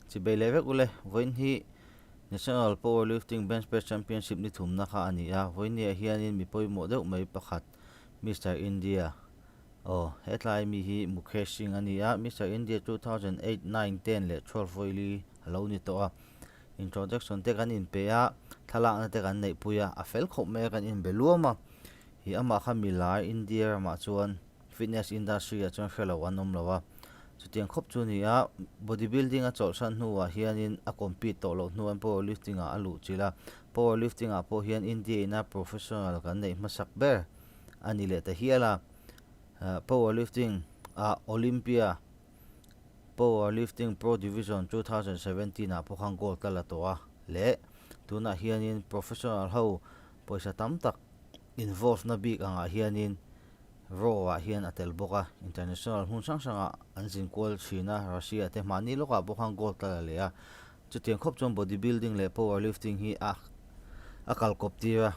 Chibei leh vek ule, vawiin hi National Powerlifting Bench Press Championship ni thumna kha a ni a, vawiinniah hianin mi pawimawh deuh mai pakhat Mister India aw hetlai mi hi Mukesh Singh a ni a, Mister India 2008, 9, 10 leh 12 vawili a lo ni tawh a, introduction te kan inpe a, thlalakna te kan neihpui a, a fel khawp mai a kan inbe luam a, ih amah kha milai India ramah chuan fitness industry ah chuan hrelo an awm lo a, chutiang khawp chu a ni a, body building a chawlhsan hnuah hianin a compete tawh loh hnuah power lifting ah a luh chilh a, power lifting ah pawh hian India ina professional kan neih hmasak ber a ni leh ta hial a, power lifting ah Olympia power lifting pro division 2017 ah pawh khan gold a la tawh a leh tunah hianin professional ho pawisa tam tak involve na bik angah hianin Raw ah hian a tel bawk a, international hmun hrang hrangah an zin kual thin a, Russia te mahni lawkah pawh khan gold a la leh a, chutiang khawp chuan body building leh power lifting hi a a kal kawp tir a,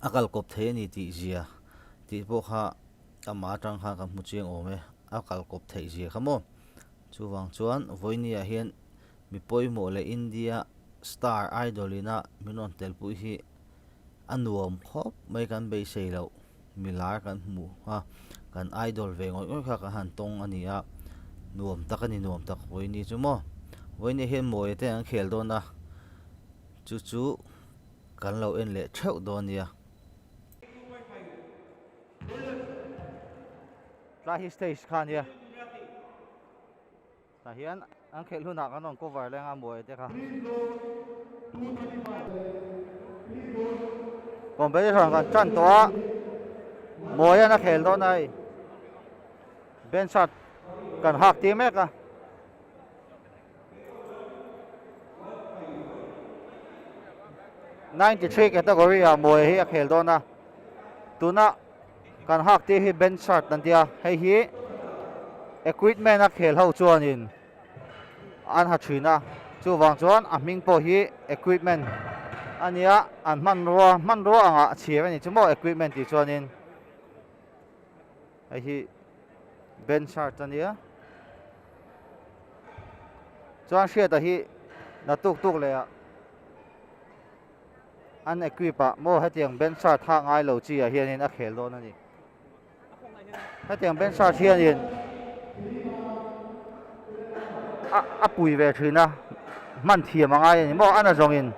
a kal kawp thei a ni tih zia tih pawh kha amah atang khan kan hmu chiang awm e, a kal kawp theih zia kha maw. Chuvang chuan vawinia hian mi pawimawh leh India star idol ina min rawn telpui hi a nuam khawp mai kan beisei loh milar kan hmu a kan idol ve ngawih ngawih kha kan han tawng a ni a nuam tak a ni nuam tak vawiini chu maw vawiini hian mawia te an khel dawn a chu chu kan lo en leh theuh dawn a nia. Tlai hi stage kha a nia. Tah hian an khelh hunah kan rawn cover leng a muai te kha. Competition kan tan tawh a, Mawian a khel dawn a hei. Bench shirt kan hak tir mek a. 93 category ah Mawia hi a khel dawn a. Tuna kan hak tir hi bench shirt an tia, hei hi equipment a khel ho chuanin an ha thin a, chuvang chuan a hming pawh hi equipment a nia, an hmanrua hmanrua angah chhir a ni chu maw equipment tih chuanin hei hi bench shirt a nia. Chuan Hriata hi na tuk tuk leh ah an equip ah maw hetiang bench shirt hak ngai lo chi ah hianin a khel dawn a ni. Hetiang bench shirt hianin a a pui ve thin a, hman thiam a ngai a ni maw a na zawngin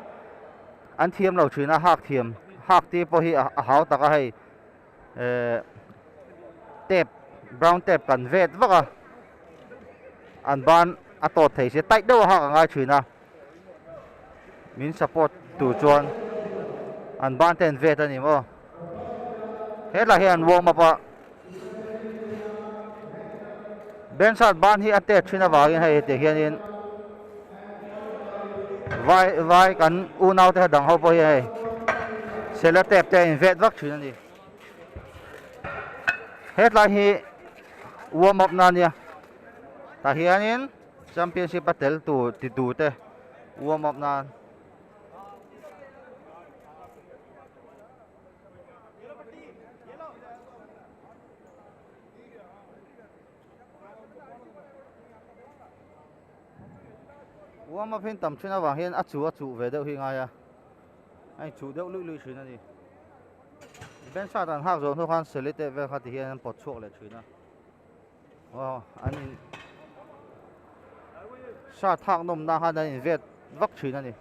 an thiam lo thin a hak thiam hak tir pawh hi a hau tak a hei eh tape brown tape kan vet vak a an ban a tawt thei sia tight deuh a hak a ngai thin a min support tur chuan an ban te an vet a ni maw hetlai hian an warm up a bench shirt ban hi a tet thin avangin hei hetiang hianin vai vai kan unau te dang ho pawh hi hei sela tep te a invet vak thin a ni hetlai hi warm up na ania tah hianin championship a tel tur ti tur te warm up nan. Warm up hi an tam thin avang hian a chu a chuh ve deuh hi a ngai a, a inchuh deuh luih luih thin a ni. Bench ah dan hak zawh hnu khan selite vel kha ti hian an pawt chhuak leh thin a, aw an in shirt hak nawm na khan an invet vak thin a ni.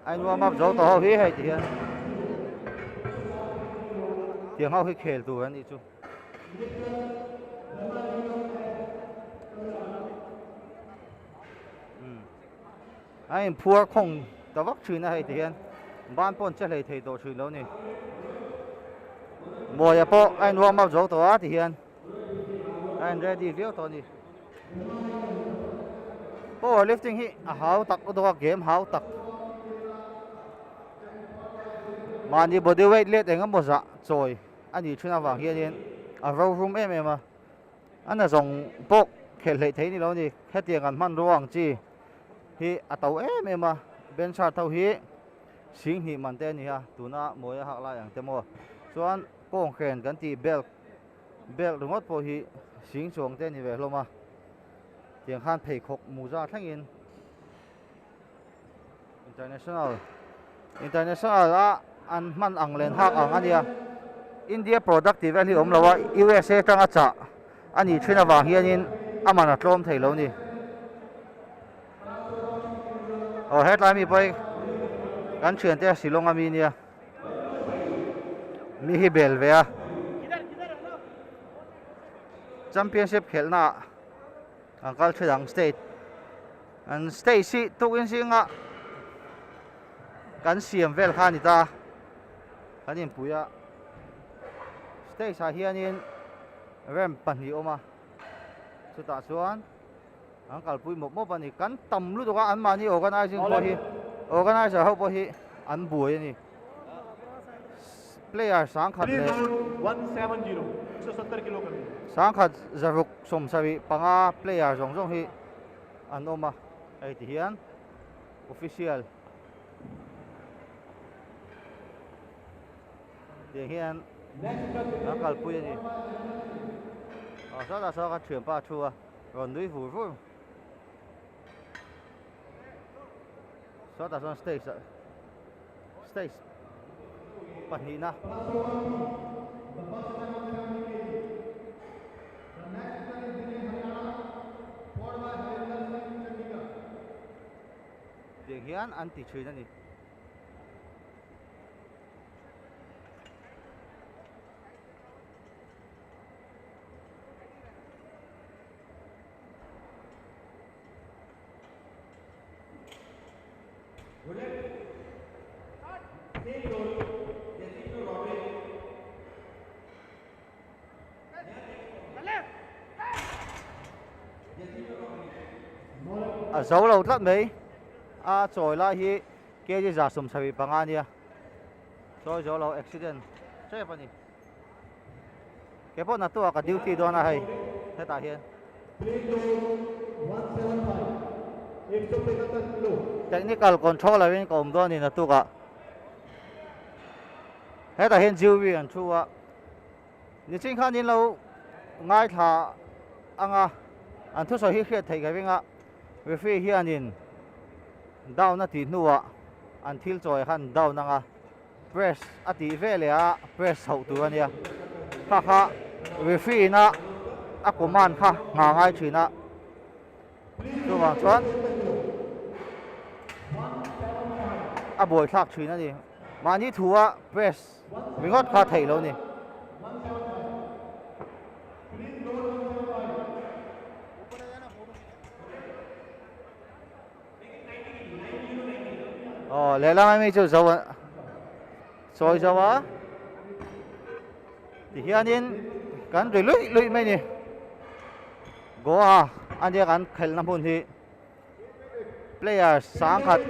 A in warm up zo tawh ho hi hei ti hian tiang ho hi khel tur an nih chu. A in phuar khawng ta vak thin a hei ti hian ban pawh an che hlei thei tawh thin lo ni. Mawia pawh a in warm up zo tawh a ti hian a in ready viau tawh a ni. Power lifting hi a hau tak dawk a game hau tak mahni body weight let eng emaw zah chawi a nih thin avang hianin a ro rum em em a a na zawng pawh khelh hleih thei ni lo a ni hetiang an hmanrua ang chi hi a to em em a bench shirt ho hi sing hnih man te a ni a tuna mawi a hak lai ang te maw chuan kawnghren kan tih belt. Belt ringawt pawh hi sing chuang te a ni ve hlawm a, tiang khan pheikhawk muza thlengin international international a an hman ang len hak ang a nia India product tih vel hi awm lo a USA atanga chah a nih thin avang hianin a man a tlawm thei lo a ni. Aw hetlai mi pawh hi kan thiante Shillong ami nia. Mi hi bel ve a championship khelh na ah an kal thin ang state an stage hi tukin zinga kan siam vel kha a ni ta kan inpui a stage ah hianin ramp pahnih a awm a chutah chuan. An kalpui mawp mawp a ni. Kan tam lutuk a, anmahni organising pawh hi organiser ho pawh hi an buai a ni. Player sangkhat leh sangkhat zaruk sawmsarih panga player zawng zawng hi an awm a, hei ti hian official tiang hian an kalpui a ni. Aw sawtah sawn kan thianpa a thu a. Rawn nui vur vur. Sawtah chuan stage ah stage pahnihna. Tiang hian an ti thin a ni. A zo lo tlat mai a chawi lai hi kg 175 a nia chawi zo lo accident tep a ni. Kei pawh naktuk ah ka duty dawn a hei hetah hian. Technical controller in ka awm dawn a ni naktuk ah. Hetah hian jury an thu a. Nichin khan in lo ngaithla anga an thusawi hi hriat theih ka ring a. Referee hianin down a tih hnuah an thil chawi khan down anga. Press a tih ve leh a, press chhoh tur a nia. Kha kha referee ina a command kha nghah ngai thin a. Chuvang chuan a buai thlak thin a ni. Mahni thu a press ringawt kha theih lo ni. Aw lehlam ami chu zo a sawi zo a tihianin kan ri luih luih mai a ni Goa a nia kan khelhna hmun hi player sangkhat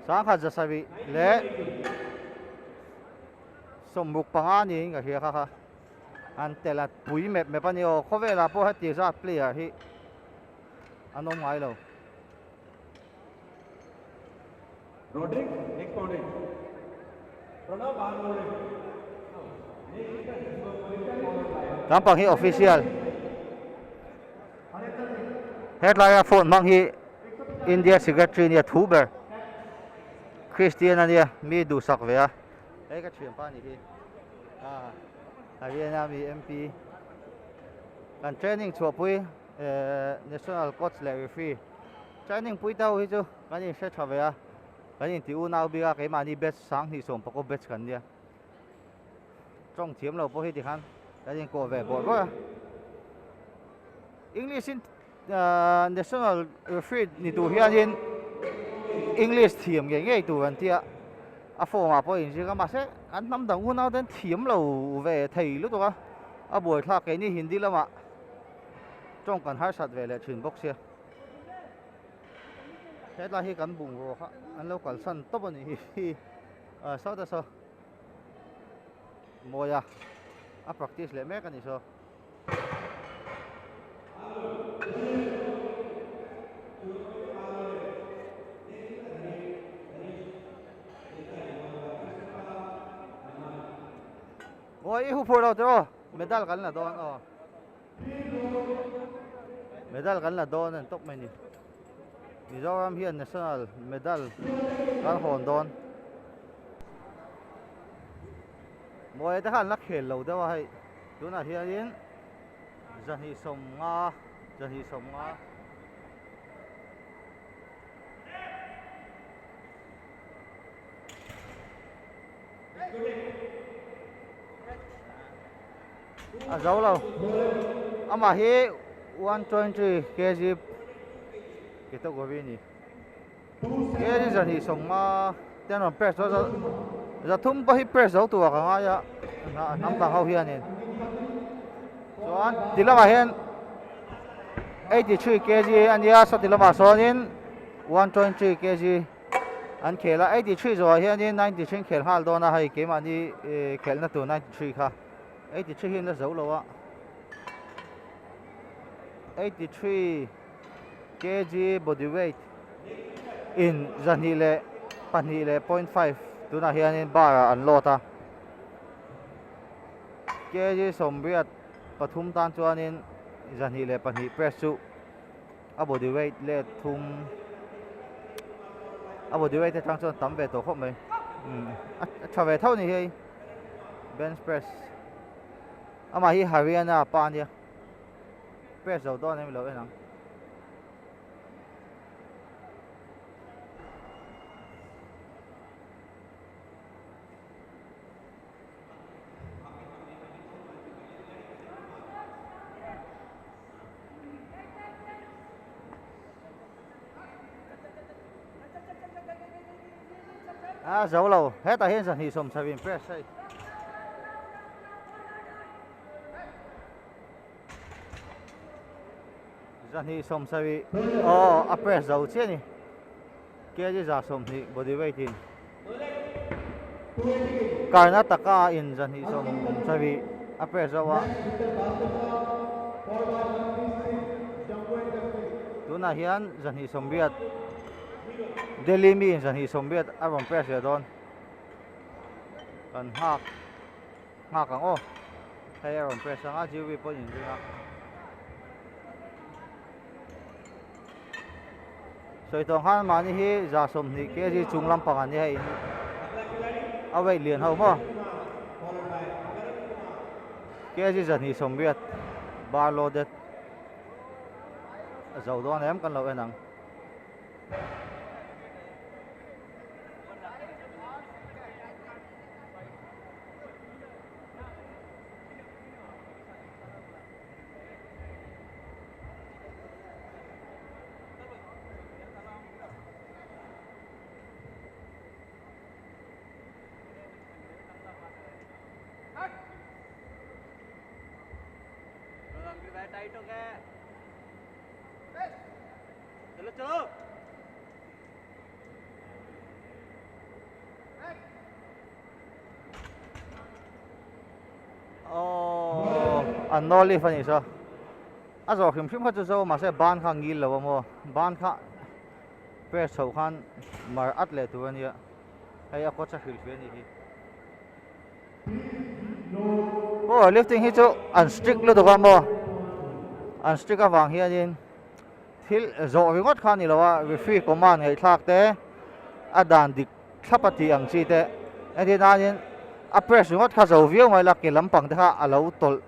sangkhat zasarih leh sawmruk panga niin ka hria kha kha an tel a pui mep mep a ni aw khawvelah pawh heti zat player hi. An awm ngai lo. Lampang hi official hetlai a phone hmang hi India secretary nia thu ber Christian ania mi duhsak ve a hei ka thianpa ni hi a Haryana mi MP kan training chhuahpui. National coach leh referee training pui te ho hi chu kan in hre tha ve a kan in ti unau bik a keimahni batch sanghnih sawm pakua batch kan nia tawng thiam lo pawh hi tikhan kan in kawh ve bawrh bawrh a English in national referee ni tur hianin English thiam ngei ngei tur an tia a form ah pawh inzir a mahse an hnam dang unau ten thiam lo ve thei lutuk a a buaithlak keini Hindi lamah. Tawng kan harsat ve leh thin bawk sia. Hetlai hi kan bungraw kha an lo kalsan tawp a nih hi. Ah sawta saw mawi a a practice leh mek a ni saw. Mawi i hu phur lo tiraw. Medal kan la dawn aw. Medal kan la dawn a ni tawp mai ni. Mizoram hian national medal kan hawn dawn. Mawia te kha an la khel lo deuh a hei tunah hianin 250 250 A zo lo. Amah hi 120 kg category a ni. Kg 250 te an rawn press dawn a, zathum pawh hi press zo tur ah ka ngai a, hnam dang ho hianin. Chuan ti lamah hian 83 kg a nia, sawti lamah sawnin 120 kg. An khel a, 83 zawhah hianin 93 an khel nghal dawn a, hei keimahni khelhna tur 93 kha 83 hi an la zo lo a, 83 kg body weight in 202.5 tunah hianin bar ah an load a, kg 83 tan chuanin 202 press chu. A body weight let thum a body weight atang chuan tam ve tawh khawp mai umm a tha ve tho a ni hei bench press amah hi Haryana pa ania press zo dawn em lo en ang. A zo lo hetah hian 270 press hei 270 aw a press zo chiah a ni kg 120 body weight in Karnataka in 270 a press zo a tunah hian 280 Delhi mi in 280 a rawn press leh dawn kan nghak nghak ang aw hei a rawn press ang a G V pawh in ring a. Sawi tawh khan mahni hi 20 kg chung lampang an ni hei a weight lian ho maw kg 280 bar loaded a zo dawn em kan lo en ang. Aww an no leaf a nih saw a zawh hrim hrim kha chu zo mahse ban kha a ngil lo a maw ban kha press chhoh khan mar at leh tur a nia hei a coach a hrilh hrilh a nih hi power lifting hi chu an strict lutuk a maw an strict avang hianin thil zawh ringawt kha a ni lo a referee command ngaihthlak te a dan dik thlap a tih ang chi te entir nanin a press ringawt kha zo viau mai la ke lampang te kha a lo tawlh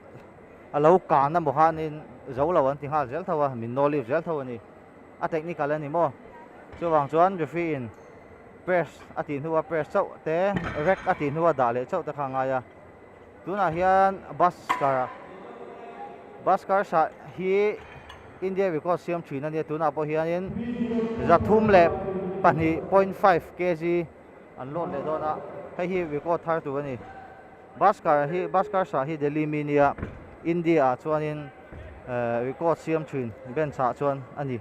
a lo kan emaw khanin zo lo an ti nghal zel tho a min no leave zel tho a ni a technical a ni maw chuvang chuan referee in press a tih hnua press chauh te rack a tih hnua dah leh chauh te kha a ngai a tunah hian bus car a bus car sah hi India record siam thin a nia tunah pawh hianin 302.5 kg an load leh dawn a hei hi record thar tur a ni bus car hi bus car sah hi Delhi mi nia India ah chuanin record siam thin bench ah chuan a ni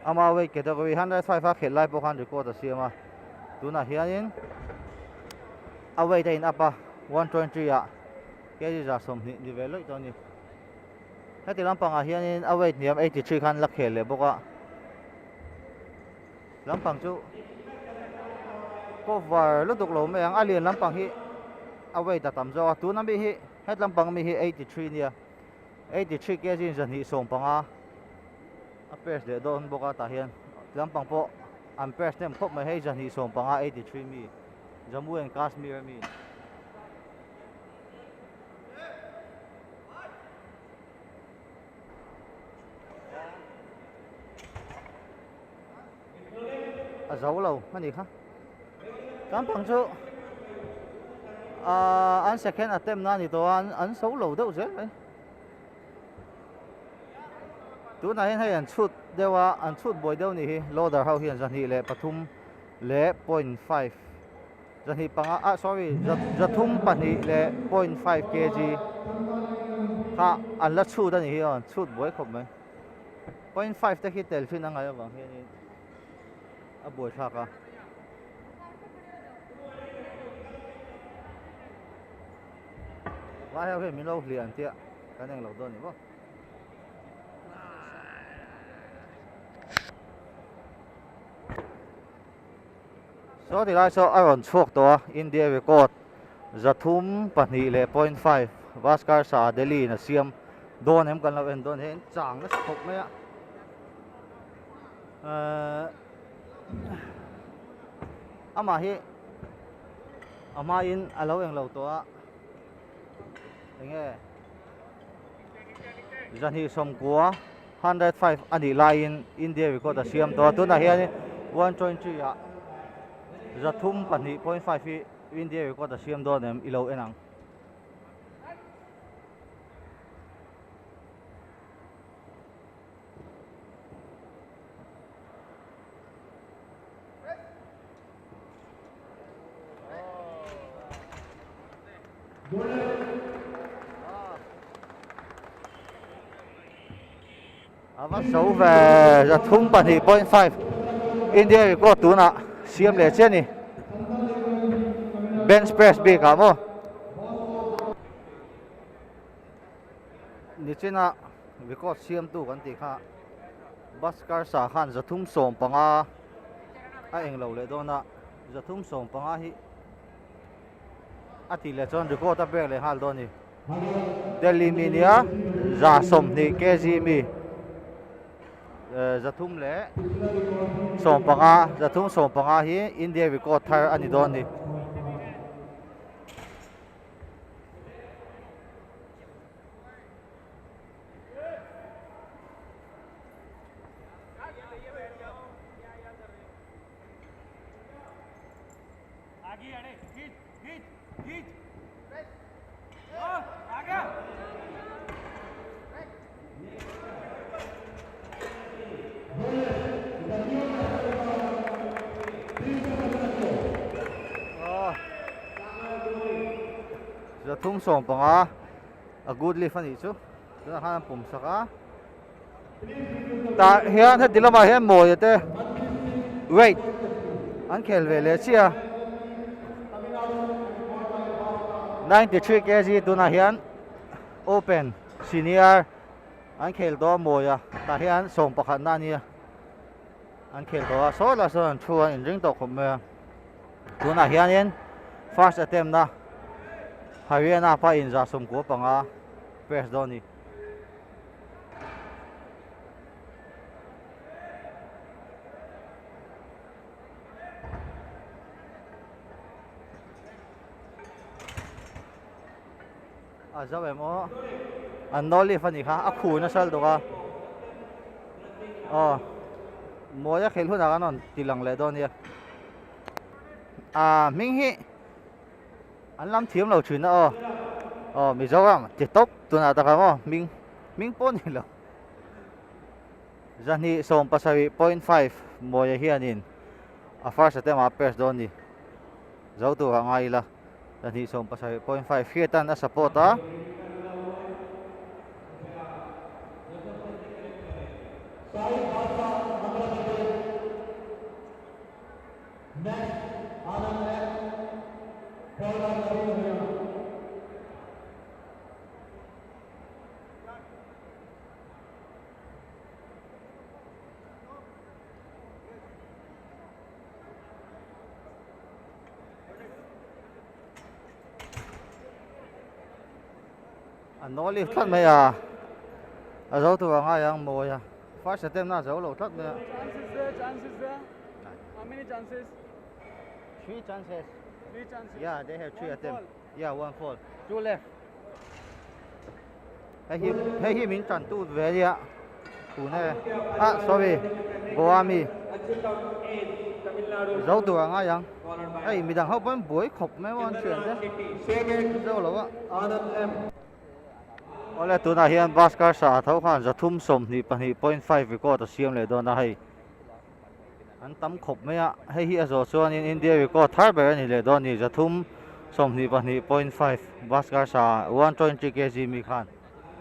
ama weight category 105 a khelh lai pawh khan record a siam a tunah hianin a weight a in up a 120 ah kg 120 ni ve lawih tawh a ni. Heti lampangah hianin a weight hniam 83 khan la khel leh bawk a, lampang chu cover lutuk lo mai ang, a lian lampang hi a weight a tam zawk a, tuna mi hi. Het lampang mi hi 83 nia 83 kg in 215 a press leh dawn bawk a tah hian lampang pawh an press hnem khawp mai hei 215 83 mi Jammu and Kashmir ami. A zo lo a ni kha lampang chu ahh an second attempt na a ni tawh a an so lo deuh zel mai tunah hian hei an chhut deuh a an chhut buai deuh a nih hi loader ho hian 2 leh 3 leh 0.5 2 5 ah sorry 3 2 leh 0.5 kg kha an la chhut a nih hi aw an chhut buai khawp mai. 0.5 te khi tel thin a ngaih avang hianin a buaithlak a. Vai ho hian min lo hliah an tia kan englo dawn ni maw. Saw ti lai saw a rawn chhuak tawh a India record 3 2 leh 0.5 Bhaskar Shah Delhi in a siam dawn em kan lo en dawn hian chang nasa khawp mai a ehh amah hi a hmain a lo englo tawh a enge 2 90 105 a nih laiin India record a siam tawh a tunah hianin 123 ah 3 2.5 hi India record a siam dawn em i lo en ang. A va so ve 3 2.5 India record tunah siam leh chiah a ni bench press bik ah maw nichina record siamtu kan tih kha Bhaskar Shah khan 315 a englo leh dawn a 315 hi a tih leh chuan record a break leh nghal dawn a ni Delhi mi nia 120 kg mi 315 315 hi India record thar a ni dawn a ni. 315 a good lift a nih chu tunah khan an pum sak a tah hian heti lamah hian mawia te weight an khel ve leh chiah a 93 kg tunah hian open senior an khel tawh a mawia tah hian 11 na a nia an khel tawh a saw lah sawn an thu a inring tawh khawp mai a tunah hianin first attempt na Haryana pa in 95 press dawn a ni. A zo em aw an no leaf a nih kha a khu nasa lutuk a aw mawi a khelh hunah khan rawn ti lang leh dawn nia ah hming hi an lam thiam lo thin a aw aw Mizoram ti tawp tunah tak ang aw hming hming pawh a ni lo 2 17.5 mawia hianin a first attempt ah a press dawn a ni zo turah ngai ila. 2 17.5 hriatan a support a. A no lift tlat mai a, a zo tur a ngai ang mawi a, first attempt na a zo lo tlat mai a. Chances there, chances there. How many chances? Three chances. Three chances. Yeah, they have three One attempt. fall. Yeah, one fall. Two left. Hei hi hei hi min tan tu ve ania tun e ah sorry Goa mi zo tur a ngai ang hei midang ho pawhin buai khawp mai maw an thian te zo lo a awle tunah hian bus car sa tho khan 322.5 record a siam leh dawn a hei An tam khawp mai a, hei hi a zawh chuanin India record thar ber a ni leh dawn a ni, 322.5 Bhaskar Shah 123 kg mi khan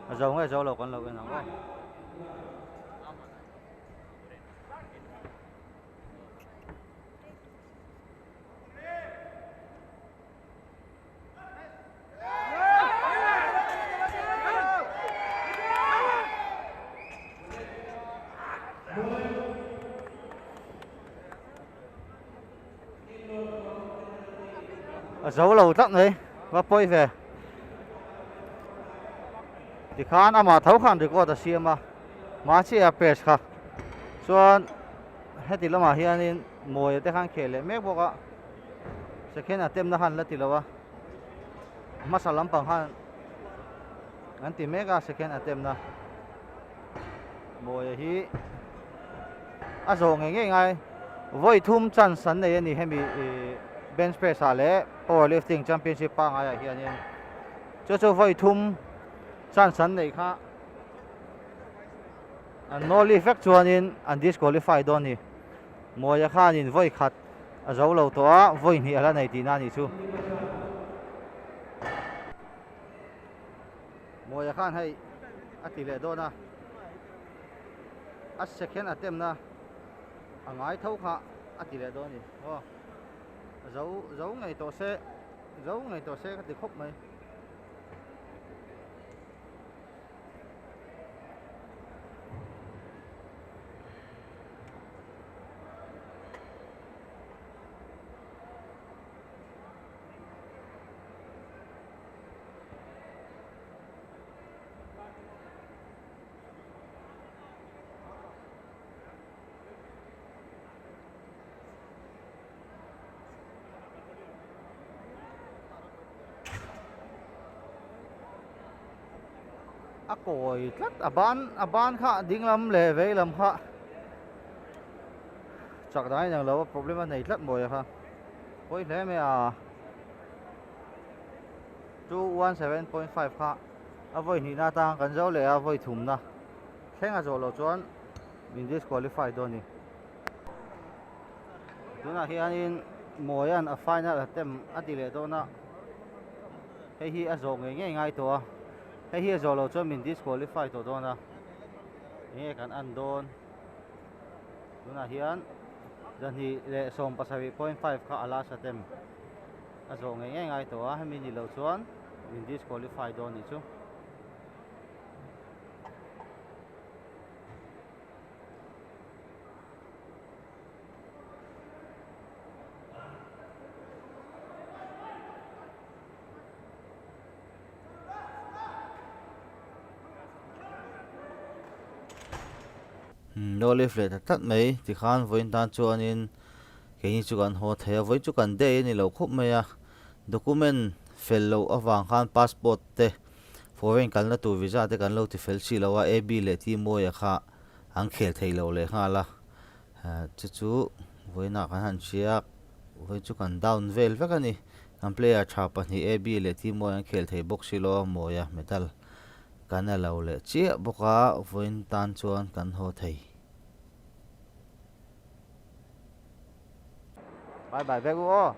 a zo nge zo lo kan lo en ang aw. A zo lo tlat mai va pawi ve tikhan amah tho khan record a siam a mahse a press kha chuan heti lamah hianin mawia te khan khel leh mek bawk a. Second attempt na khan la ti lo a, hmasa lampang khan an ti mek a second attempt na. Mawia hi a zawh ngei ngei ngai vawi thum chance an nei a ni hemi bench press ah leh power lifting championship pangai ah hianin chu chu vawi thum chance an neih kha an no lift vek chuanin an disqualify dawn a ni. Mawia khanin vawi khat A zo lo tawh a, vawi hnih a la nei tihna a nih chu. Mawia khan hei a ti leh dawn a, a second attempt na a ngai tho kha a ti leh dawn a ni. Aw, a zo zo ngei tawh se, zo ngei tawh se ka ti khawp mai. A kawi tlat a ban a ban kha ding lam leh vei lam kha chak dan inang lo a problem a nei tlat mawi a kha pawi hle mai a 217.5 kha a vawi hnihna atang kan zo leh a vawi thumna thleng a zawh loh chuan min disqualify dawn a ni tunah hianin Mawia'n a final attempt a ti leh dawn a hei hi a zawh ngei ngei ngai tawh a hei hi a zawh loh chuan min disqualify tawh dawn a enge kan en dawn. Tunah hian 217.5 kha a last attempt a zawh ngei ngei ngai tawh a, hemi ni loh chuan min disqualify dawn nih chu. Olive leh ta tlat mai tikhan vawiin tan chuanin keini chu kan haw thei a vawiin chu kan day a ni lo khawp mai a document fel loh avang khan passport te foreign kalna tur visa te kan lo ti fel si lo a A B leh T Mawia kha an khel thei lo leh nghal a chu chu vawiinah kan han hria vawiin chu kan down vel vek a ni kan player tha pahnih A B leh T Mawia an khel thei bawk si lo a Mawia medal Kan a lo leh chiah bawk a, vawiin tan chuan kan haw thei. Bye bye vek u aw.